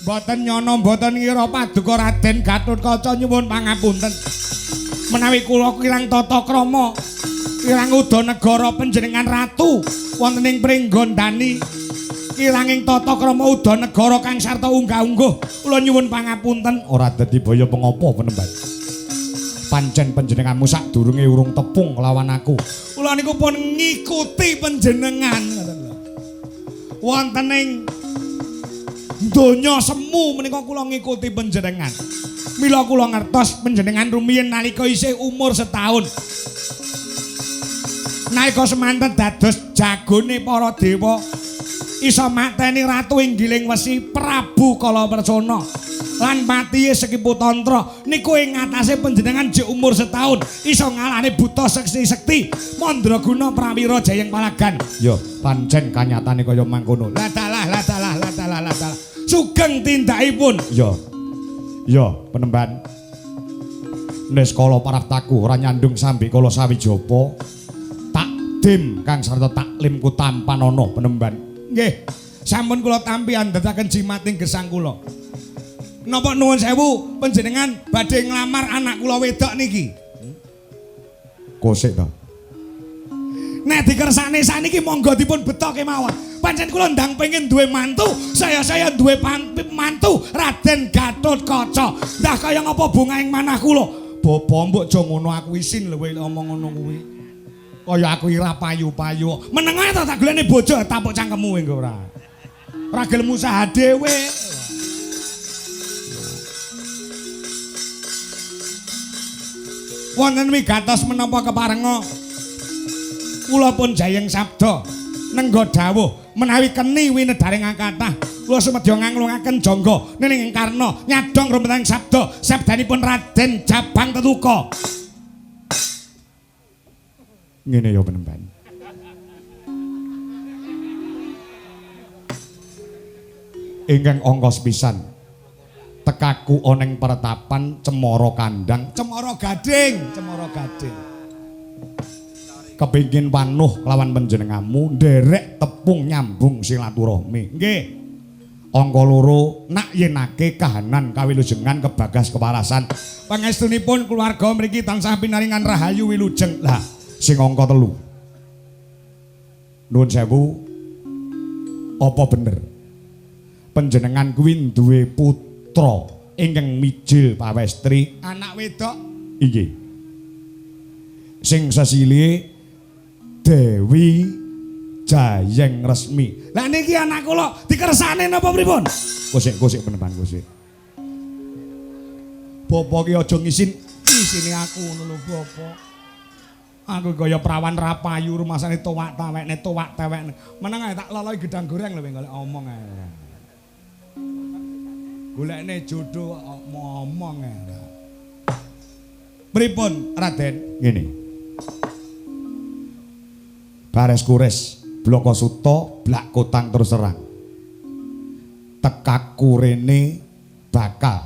Mboten nyono mboten ngira paduka Raden Gatotkaca nyuwun pangapunten. Menawi kula kirang tata krama, kirang uda negara panjenengan ratu wonten ing Pringgondani, kiranging tata krama uda negara kang sarta unggah-ungguh, kula nyuwun pangapunten. Ora dadi baya pengapa penemban. Pancen panjenenganmu sadurunge urung tepung kelawan aku. Kula niku pun ngikuti panjenengan ngoten lho. Wonten ing donya semu menika kula ngikuti panjenengan. Mila kula ngertos panjenengan rumiyin nalika isih umur setahun. Nalika semanten dados jagone para dewa, iso mateni Ratu Inggiling Wesi Prabu Kalawercana lan patihe Sekiputantra niku ing ngatasé panjenengan jek umur setahun iso ngalahne buta sekti-sekti mandraguna prawira jayeng palagan. Ya pancen kanyatane kaya mangkono. Lah dalah lah dalah lah dalah lah dalah. Sugeng tindakipun. Ya. Ya penemban. Niskala paraptaku ora nyandung sambi kala sawijapa. Takdim kang sarta taklim ku tampanana penemban. Nggih, sampun kula tampi andhetaken jimating gesang kula. Napa nuwun sewu panjenengan badhe nglamar anak kula wedok niki? Kosek to. Nek dikersane saniki monggo dipun beto kemawon. Pancen kula ndang pengin duwe mantu, saya-saya duwe mantu Raden Gatotkaca. Ndah kaya ngapa bunga ing manah kula? Bapa mbok aja ngono, aku isin lho kowe omong ngono kuwi. Kaya aku ora payu-payu. Meneng ae to tak golekne bojo tapuk cangkemmu engko ora. Ora gelem usaha dhewe. Wonten wigatos menapa keparenga kula pun jayeng sabda nengga dawuh menawi keni winedaring kathah kula sumedya nganglungaken jangga nining karna nyadong rumetang sabda sabdanipun Raden Jabang Tetuka. Ngene ya penemban. Ingkang angka sepisan tekaku ana ing pertapan Cemara Kandang, Cemara Gading, Cemara Gading. Kepingin panuh lawan panjenenganmu nderek tepung nyambung silaturahmi. Nggih. Angka loro nak yenake kahanan kawilujengan kebagas kewarasan. Pangestunipun keluarga mriki tansah pinaringan rahayu wilujeng. Lah sing angka 3. Nuwun sewu. Apa bener panjenengan kuwi duwe putra ingkang mijil pawestri anak wedok? Inggih. Sing sesilihe Dewi Jayeng Resmi. Lah niki anak kula dikersane napa pripun? Kosik-kosik penemban kosik. Bapa ki aja ngisin ngisini aku ngono lho bapa. Aku kaya prawan ra payu rumasane tuwak tawekne tuwak tewekne. Meneng ae tak loloi gedang goreng lho golek omong ae. Golekne jodoh ngomong ae. Pripun Raden? Ngene. Bares kures bloko suta blak kotang terus terang. Tekaku rene bakal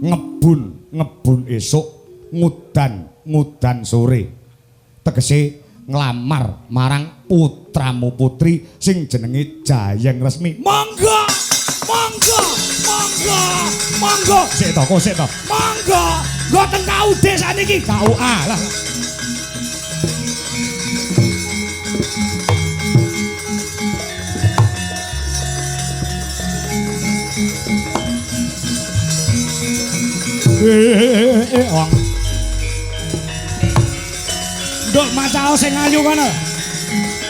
ngebun ngebun esuk ngudan ngudan sore. Tegese nglamar marang putramu putri sing jenenge Jayeng Resmi. Monggo, monggo, monggo, monggo. Sik to, kok sik to. Monggo, mboten KUD saniki, KUA lah. Wong. Nduk macao sing ayu kono.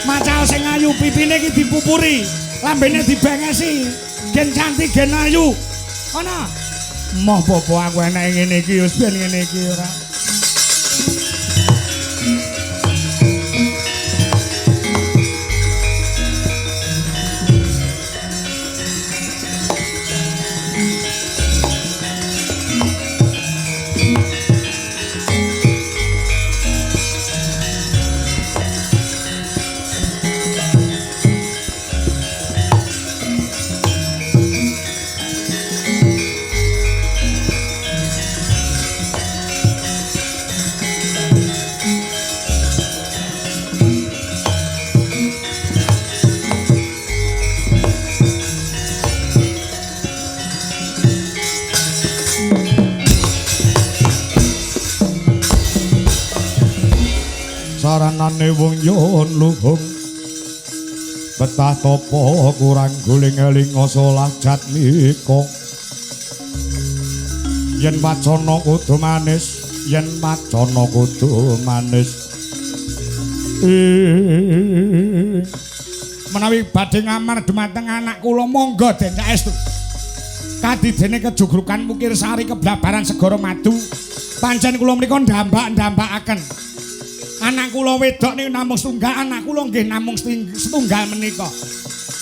Macao sing ayu pipine iki dipupuri, lambene dibengesi, gen cantik gen ayu. Kono. Moh bapa aku enake ngene iki wis ben ngene iki ora. Waranane wong nyuwun luhung betah tapa kurang guling eling solah jatmika. Yen wacana kudu manis, yen wacana kudu manis. Menawi badhe ngamar dumateng anak kula monggo den saestu. Kadidene kejugrukan Wukirsari keblabaran segara madu. Pancen kula menika ndambak-ndambakaken. Anak kula wedok niku namung setunggal, anak kula nggih namung setunggal menika.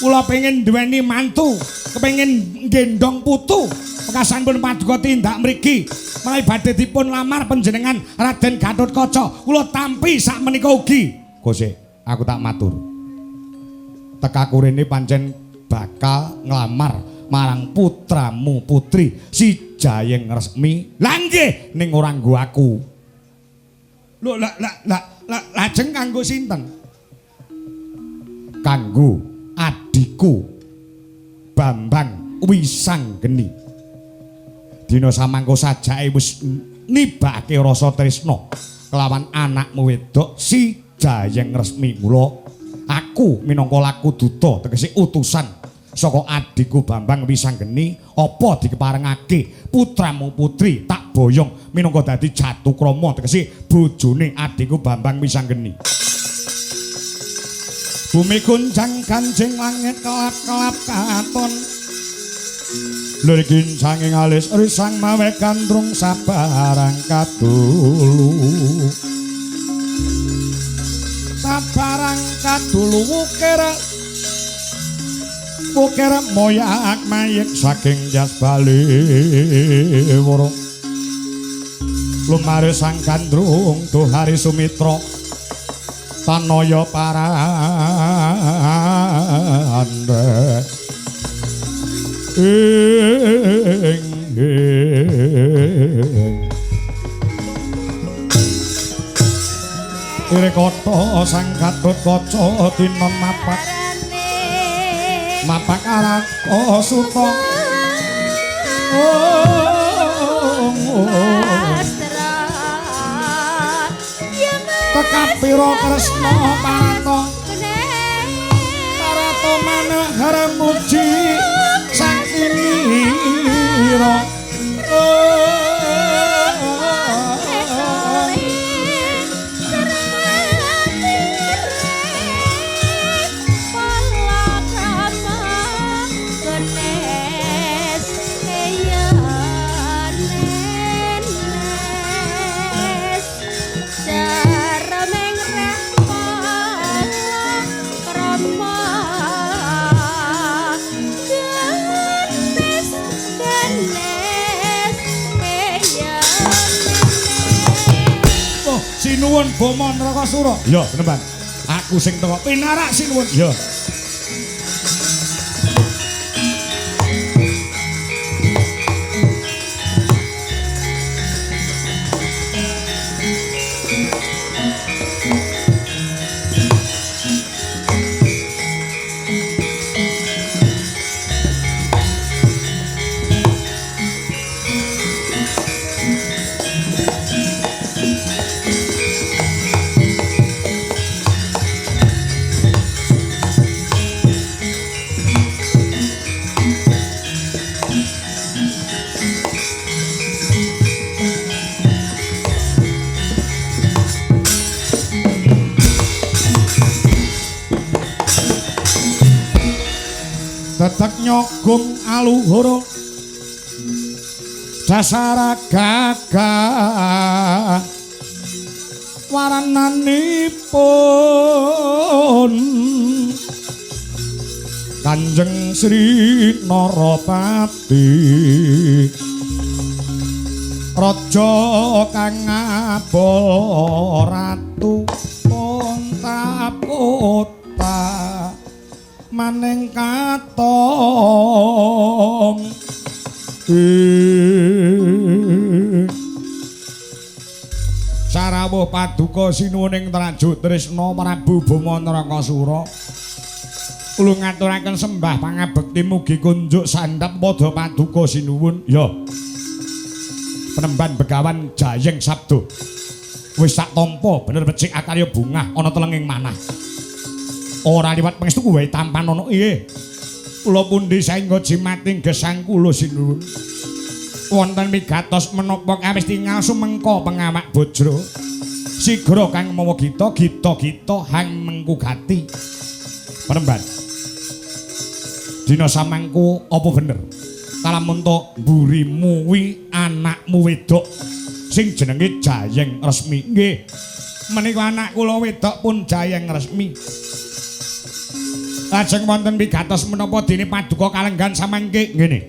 Kula pengin duweni mantu, kepengin nggendong putu. Pekasanipun paduka tindak mriki. Menawi badhe dipun lamar panjenengan Raden Gatotkaca, kula tampi sak menika ugi. Kose, aku tak matur. Tekaku rene pancen bakal nglamar marang putramu putri si Jayeng Resmi. Lah nggih, ning ora nggo aku. Lho lah lah lah lajeng kanggo sinten? Kanggo adhiku Bambang Wisanggeni. Dina samangko sajake wis nibake rasa tresna kelawan anakmu wedok si Jayeng Resmi. Mula aku minangka laku duta tegese utusan saka adhiku Bambang Wisanggeni apa dikeparengake putramu putri tak boyong minangka dadi jatukrama tegese bojone adhiku Bambang Wisanggeni. Bumi goncang ganjing langit kelap-kelap katon. Lur gincange alis risang mawe gandrung sabarang kadulu. Sabarang kadulu wukir wukir moyak mayik saking jas bali woro. Lumare sang gandrung Duhari Sumitra tanaya parande ing ire kota sang Gatotkaca tinon mapak mapak araka suta. Tekapira Kresna parata parata manahara muji sakinira. Sinuwun Bama Narakasura. Ya, penemban. Aku sing teko pinarak sinuwun. Ya. Tetek nyogung aluhur dasara gagah warananipun Kanjeng Sri Narapati raja kang ngabol ratu Puntapota maning katong. Sarawuh paduka sinuwun ing Trajuk Tresna Prabu Bama Narakasura. Kula ngaturaken sembah pangabekti mugi kunjuk sandhap padha paduka sinuwun. Ya. Penemban Begawan Jayeng Sabdo. Wis sak tampa bener becik akarya bungah ana telenging manah. Ora liwat pangestu wae tampan ana nggih. Kula pundi saengga jimating gesang kula sinuwun. Wonten migatos menapa kawis tingal sumengka pengawak bojro. Sigra kang mawa gita gita gita hang mengku gati. Penemban. Dina samangku apa bener? Kalamunta mburimu wi anakmu wedok sing jenenge Jayeng Resmi. Nggih. Menika anak kula wedok pun Jayeng Resmi. Lajeng wonten pigatos menapa dene paduka kalenggan samangke ngene.